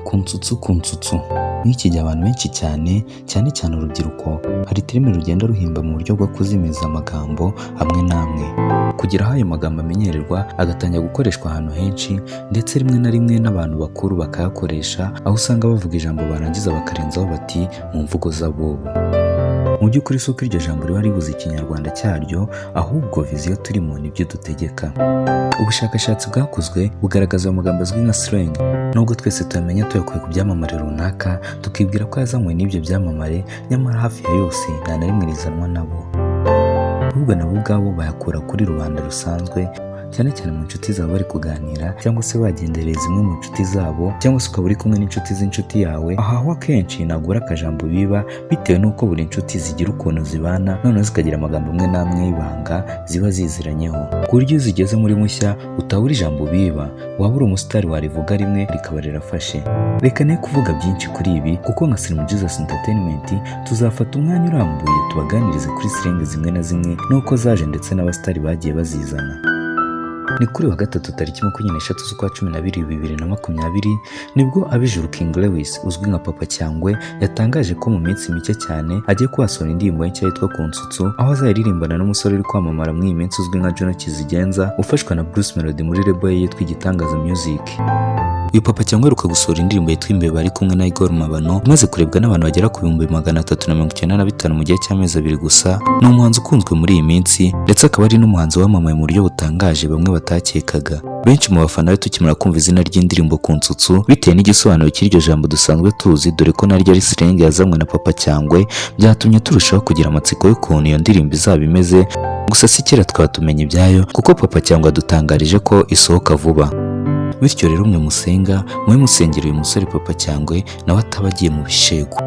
Ku nsutsu ku nsutsu. Muri iki gihe abantu benshi cyane, cyane cyane urubyiruko, hari terime rugenda ruhimba mu buryo bwo kuzimiza amagambo amwe n'amwe. Kugira aho ayo magambo amenyererwa agatangira gukoreshwa ahantu henshi, ndetse rimwe na rimwe n'abantu bakuru bakayakoresha, aho usanga bavuga ijambo barangiza bakarenzaho bati mu mvugo z'abubu. Mu by'ukuri si uko iryo jambo riba ribuze ikinyarwanda cyaryo, ahubwo viziyo turimo nibyo dutegeka. Ubushakashatsi bwakozwe bugaragaza ayo magambo azwi nka slang. Nubwo twese tuyamenya tuyakuye ku byamamare runaka, tukibwira ko yazanywe n'ibyo byamamare, nyamara hafi ya yose nta na rimwe rizanwa nabo. Ahubwo nabo ubwabo bayakura kuri rubanda rusanzwe, cyane cyane mu nshuti zabo bari kuganira, cyangwa se bagendereye zimwe mu nshuti zabo, cyangwa se ukaba uri kumwe n'inshuti z'inshuti yawe. Aha ho akenshi ntabwo ubura akajambo biba, bitewe n'uko buri nshuti zigira ukuntu zibana, noneho zikagira amagambo amwe n'amwe y'ibanga ziba ziziranyeho, ku buryo iyo zigeze muri mushya utabura ijambo biba, waba uri umusitari warivuga rimwe rikaba rirafashe. Reka ne kuvuga byinshi kuri ibi, kuko nka Slim Jesus Entertainment tuzafata umwanya urambuye tubaganirize kuri slang zimwe na zimwe n'uko zaje ndetse n'abasitari bagiye bazizana. Ni kuri wa gatatu tariki 23 z'ukwa 12 2020 nibwo Abijuru King Lewis uzwi nka Papa Cyangwe yatangaje ko mu minsi mike cyane agiye kuhasohora indirimbo nshya yitwa Ku Nsutsu, aho azayiririmbana n'umusore uri kwamamara muri iyi minsi uzwi nka Juno Kizigenza ufashwa na Bruce Melody muri label ye yitwa Igitangaza Music. Uyu Papa Cyangwe aheruka gusohora indirimbo yitwa Imbeba ari kumwe na Igor Mabano, imaze kurebwa n'abantu bagera ku 395,000 mu gihe cy'amezi 2 gusa. Ni umuhanzi ukunzwe muri iyi minsi, ndetse akaba ari n'umuhanzi wamamaye mu buryo butangaje bamwe batakekaga. Benshi mu bafana be tukimara kumva izina ry'indirimbo Ku Nsutsu, bitewe n'igisobanuro cy'iryo jambo dusanzwe tuzi, dore ko naryo ari slang yazanywe na Papa Cyangwe, byatumye turushaho kugira amatsiko y'ukuntu iyo ndirimbo izaba imeze. Gusa si kera twaba tumenya ibyayo, kuko Papa Cyangwe adutangarije ko isohoka vuba. Bityo rero mwe musenga, mube musengera uyu musore Papa Cyangwe nawe ataba agiye mu bishegu.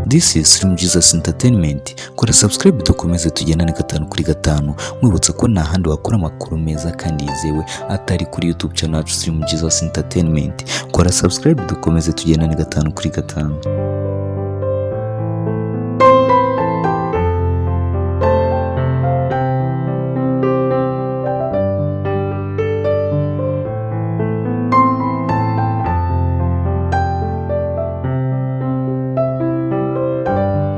This is Slim Jesus Entertainment. Kora subscribe dukomeze tugendane 5 kuri 5. Mwibutsa ko nta handi wakura amakuru meza kandi yizewe atari kuri YouTube channel yacu Slim Jesus Entertainment. Kora subscribe dukomeze tugendane 5 kuri 5.